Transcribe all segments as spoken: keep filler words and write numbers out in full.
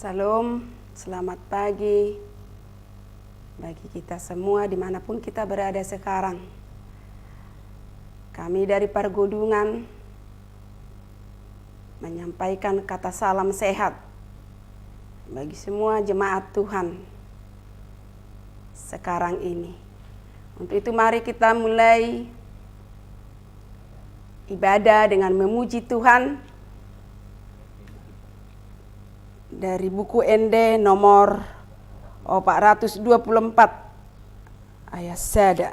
Shalom, selamat pagi bagi kita semua dimanapun kita berada sekarang. Kami dari Pargodungan menyampaikan kata salam sehat bagi semua jemaat Tuhan sekarang ini. Untuk itu, mari kita mulai ibadah dengan memuji Tuhan dari buku Ende nomor opat ratus dua puluh empat, ayat sada.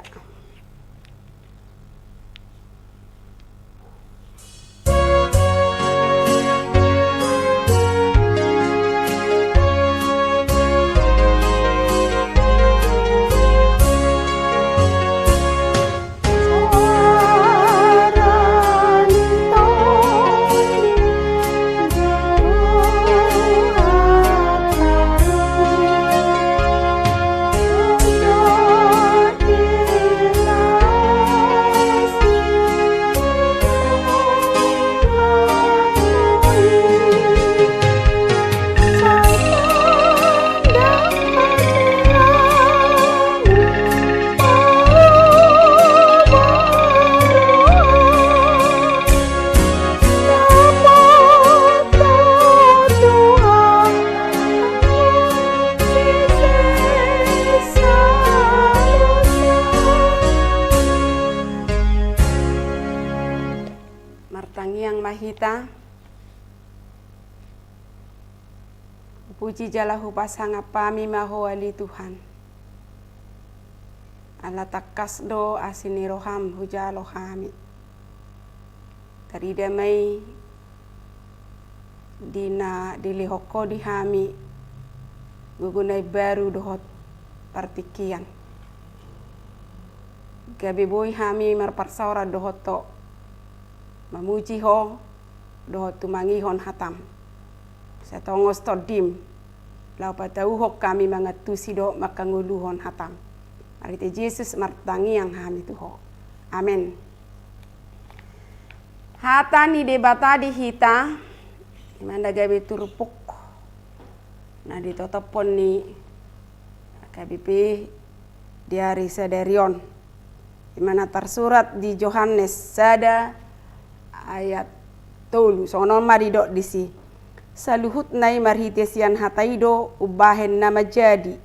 Martangiang ma hita. Hupuji jala hupasangap hami ma Ho ale Tuhan. Ala tangkas do asi ni roham hujalo hami. Tarida ma i di na dilehon Ho di hami gogo na imbaru dohot partingkian. Gabe boi hami marparsaoran dohot Ho, mamuji Ho, dohot tumangihon hatam. Sai tongos tondim, laho patauhon hami mangantusi dohot mangkangoluhon hatam. Marhite Jesus martangiang hami tu Ho. Amen. Hata ni Debata di hita, i ma na gabe turpuk na ditotophon ni H K B P di ari sadari on. I ma na tarsurat di Johannes sada ayat tolu, songon on ma didok disi: Saluhutna i marhite sian hata i do umbahen na manjadi.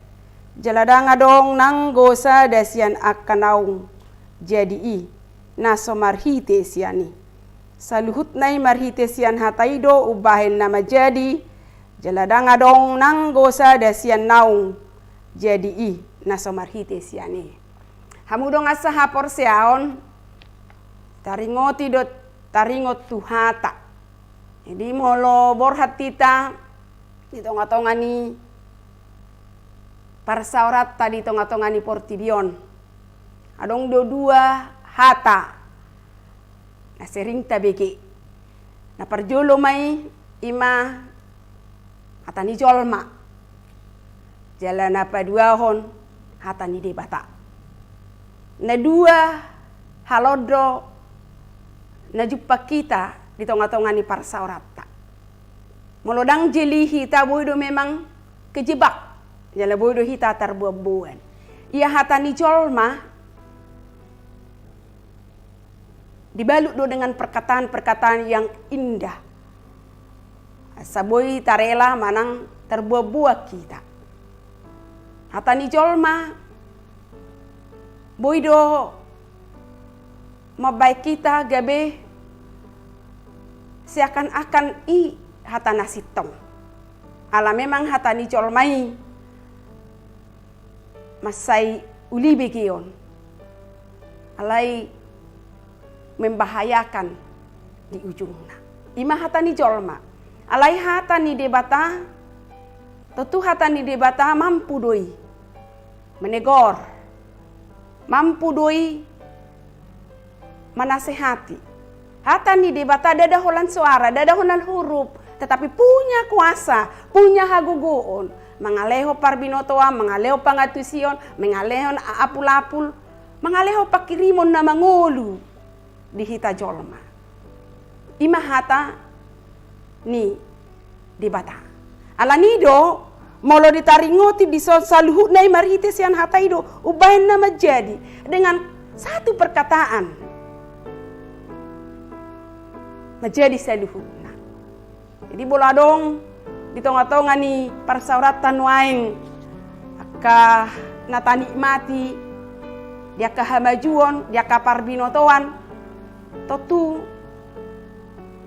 Jala ndang adong nanggo sada sian angka naung jadi i, na so marhite sian i. Saluhutna i marhite sian hata i do umbahen na manjadi, jala ndang adong nanggo sada sian naung jadi i, na so marhite sian i. Hamu dongan sahaporseaon, taringoti do, taringot tu hata. Jadi molo borhat hita di tonga-tonga ni parsaoranta, di tonga-tonga ni portibi on, adong do dua hata na sering tabege. Na parjolo ma i, i ma hata ni jolma. Jala na paduahon hata ni Debata. Na dua hal on do na jumpang hita di tonga-tonga ni parsaoranta. Molo ndang jeli hita, boi do memang kejebak. Jala boi do hita tarboan-boan. Ia hata ni jolma dibalut do dengan perkataan-perkataan yang indah. Asa boi tarela manang tarboan-boan hita. Hata ni jolma boi do mambahen hita gabe seakan-akan i hata na sintong. Ala memang hata ni jolma i mansai uli begeon. Alai membahayakan di ujungna. I ma hata ni jolma. Alai hata ni Debata, tontu hata ni Debata mampu do i menegor, mampu do i manasehati. Hata ni Debata ndada holan soara, ndada holan huruf, tetapi punya kuasa, punya hagogoon, mangalehon parbinotoan, mangalehon pangantusion, mangalehon apul-apul, mangalehon pangkirimon na mangolu di hita jolma. I ma hata ni Debata. Alani do, molo ditaringoti dison saluhutna i marhite sian hata i do umbahen na manjadi, dengan satu perkataan manjadi saluhutna. Jadi molo adong di tonga-tonga ni parsaoranta nuaeng angka na tanikmati di angka hamajuon, di angka parbinotoan, tontu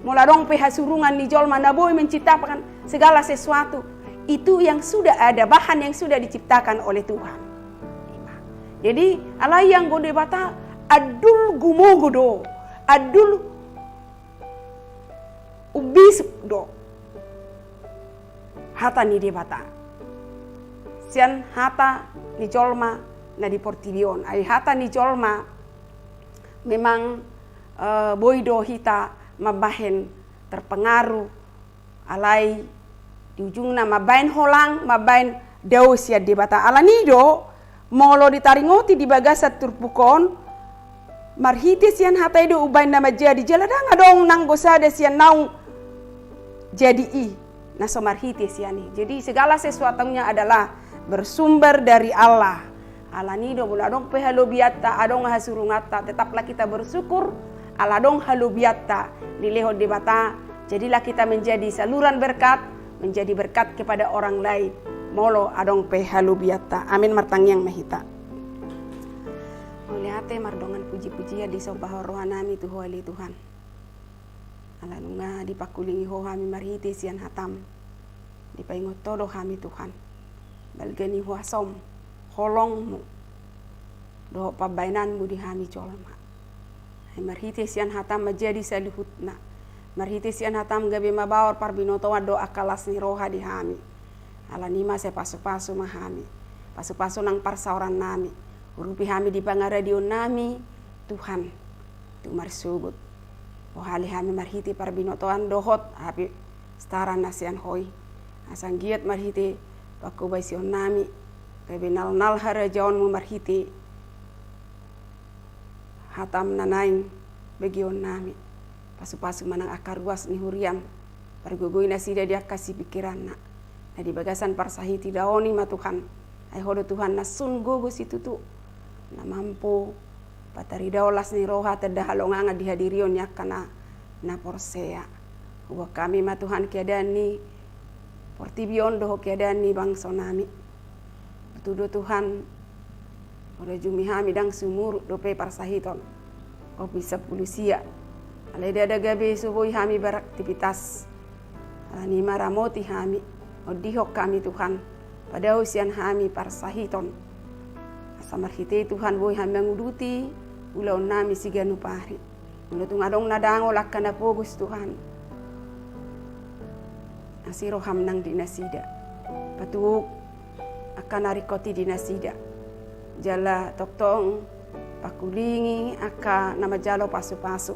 molo adong pe hasurungan ni jolma na boi menciptakan segala sesuatu, itu yang sudah ada, bahan yang sudah diciptakan oleh Tuhan. Jadi alai anggo Debata andul gumogo do, andul umbisuk do hata ni Debata sian hata ni jolma na di portibi on. Ai hata ni jolma memang, eh, boi do hita mambahen terpengaruh, alai di ujungna mambahen holang, mambahen dao sian Debata. Alani do, molo ditaringoti di bagasan turpuk on, marhite sian hata i do umbahen na manjadi, jala ndang adong nanggo sada sian naung jadi i na so marhite sian i. Jadi segala sesuatunya adalah bersumber dari Allah. Alani do, molo adong pe halobianta, adong hasurunganta, tetaplah kita bersyukur, ala adong halobianta dilehon Debata, jadilah kita menjadi saluran berkat, menjadi berkat kepada orang lain. Molo adong pe halobianta. Amin, martangiang ma hita. Mauliate mardongan puji-pujian disombahon rohanami tu Ho ale Tuhan. Ala nunga dipangkulingi Ho hami marhite sian hataM. Dipaingot Ho do hami Tuhan. Balga ni huasoM, holongMu, dohot pambahenanMu di hami jolma. Ai marhite sian hataM manjadi saluhutna. Marhite sian hataM gabe mabaor parbinotoan dohot angka las ni roha di hami. Alani i ma sai pasu-pasu ma hami. Pasu-pasu nang parsaorannami. Urupi hami di pangaradeonnami, Tuhan. Tu marsogot. Boha ale hami marhite parbinotoan dohot hape setara na sian Ho i. Asa anggiat marhite pangkobasionnami gabe nalnal harajaonMu marhite hataM na naeng begeonnami. Pasu-pasu ma nang angka ruas ni huriaM. Pargogoi nasida di angka sipingkiranna. Na di bagasan parsahiti daon i ma Tuhan. Ai Ho do Tuhan na sun gogo situtu. Na mampu pataridaon las ni roha tanda halongangan di hadirion ni angka na, na porsea. Huboan hami ma Tuhan keadaan ni portibi on dohot keadaan ni bangsonami. Tutu do Tuhan, molo jumi hami ndang sumurut dope parsahiton. Covid sampulu sia. Alai ndada gabe so boi hami beraktivitas. Alani i ma ramoti hami, ondihon hami Tuhan, padao sian hami parsahiton. Asa marhite i Tuhan boi hami manguduti ulaonnami siganup ari. Molo tung adong na dangol angka na pogos Tuhan. Asi rohaM nang di nasida. Patuhuk angka na ringkot i di nasida. Jala tongtong pangkulingi angka na manjalo pasu-pasu.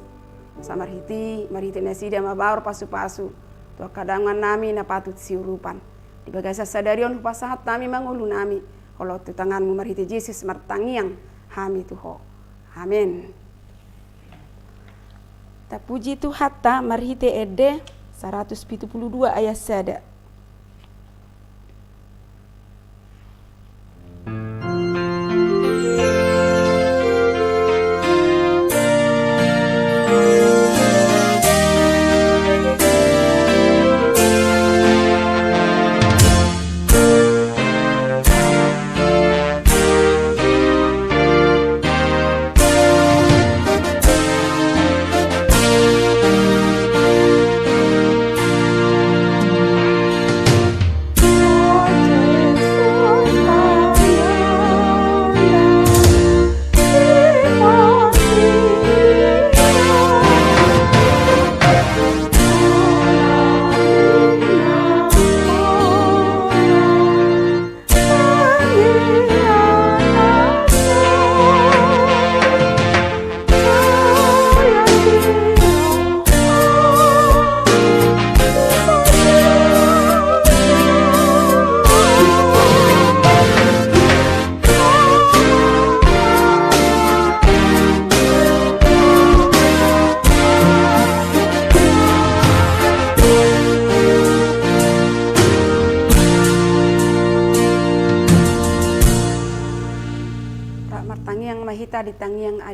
Asa marhite i, marhite nasida mabaor pasu-pasu tu angka dongannami na patut siurupan. Di bagasan sadari on hupasahat hami ma ngolunami, holong tu tanganMu marhite Jesus martangiang hami tu Ho. Amen. Tapuji Tuhanta marhite ende saratus pitu pulu dua ayat sada.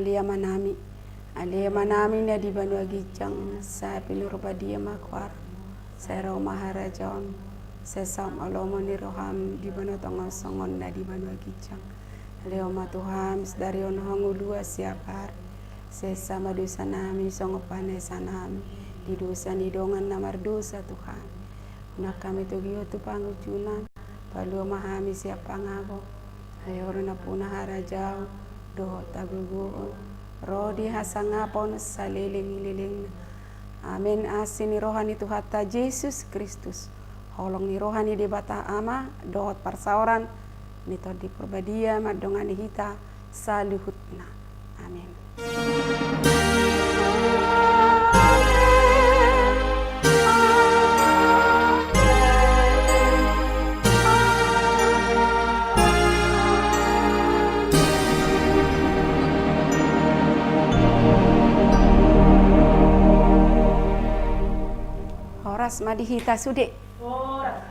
Ale Amanami, ale Amanami na di banua ginjang, sai pinarbadia ma goarMu, sai ro ma harajaonMu, sai saut ma lomo ni rohaM di banua tonga on songon na di banua ginjang. Lehon ma tu hami sadari on hangoluan siapari. Sesa ma dosanami songon panesanami di dosa ni dongan na mardosa tu hami. Unang hami togihon tu pangunjunan, palua ma hami sian pangago. Ai Ho do nampuna harajaon dohot hagogoon, ro di hasangapon saleleng ni lelengna. Amen. Asi ni roha ni Tuhanta Jesus Kristus, holong ni roha ni Debata Ama dohot parsaoran ni Tondi Parbadia mandongani hita saluhutna. Amen. Horas ma di hita sude. Horas.